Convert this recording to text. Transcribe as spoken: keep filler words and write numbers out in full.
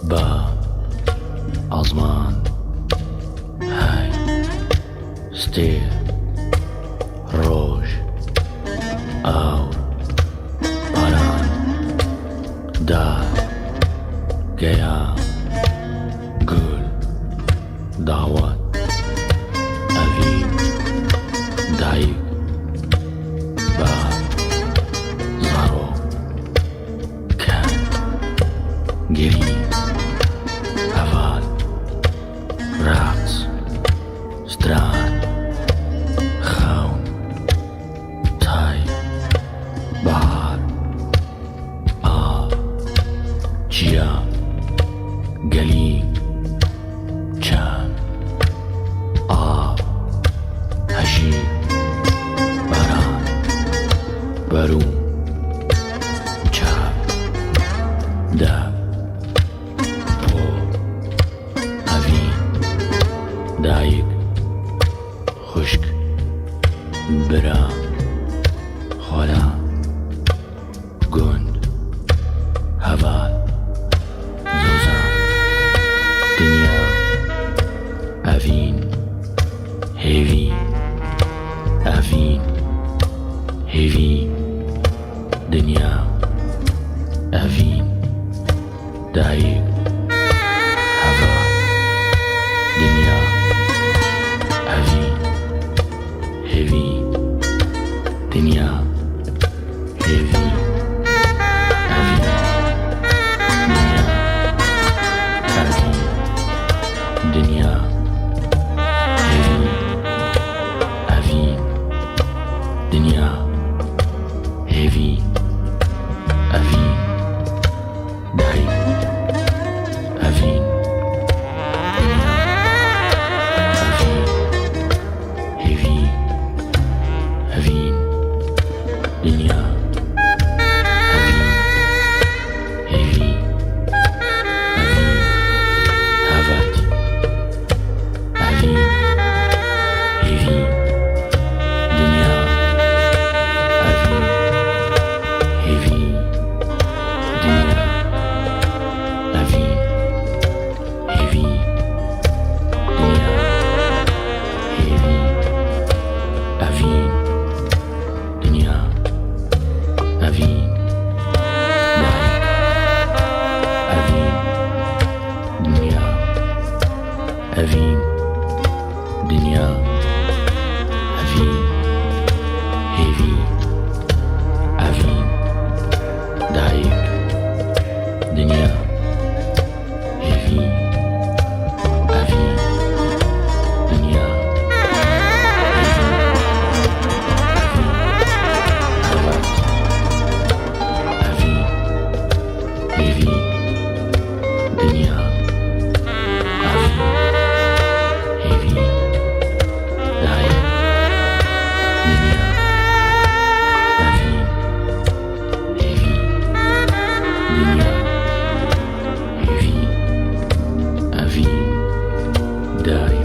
Ba, azman, hey, stêr, roj, awr, baran, dar, geya, gul, dawet, evîn, dayik, bar, zarok, kend, girî, heval, reqs, stran, xewn, tay, bahar, av, çiya, gelî, çem, av, hejî, baran, berûn, çap, dev, po, evîn, dayik, xwişk, bira, xwala, gund, heval, zozan, dinya, evîn, hêvî, evîn, hêvî, dinya, evîn, dayik, heval, dinya, evîn, hêvî, dinya, hêvî, evîn, dinya, evîn, dinya, hêvî, evîn, dinya, hêvî, evîn, dayik, evîn, dinya, evîn, hêvî, evîn, dinya, evîn, hêvî, evîn, hevat, evîn, hêvî, dinya, evîn, hêvî, dinya, evîn, hêvî, dinya, hêvî, evîn, dinya, evîn, dayik, evîn, dinya, evîn, dinya, evîn, hêvî, evîn, dayik, dinya, hêvî, evîn, dinya, hêvî, evîn, hevat, evîn, hêvî, dinya, evîn, hêvî, dayik, dinya, evîn, hêvî, dinya, hêvî, evîn, dayik.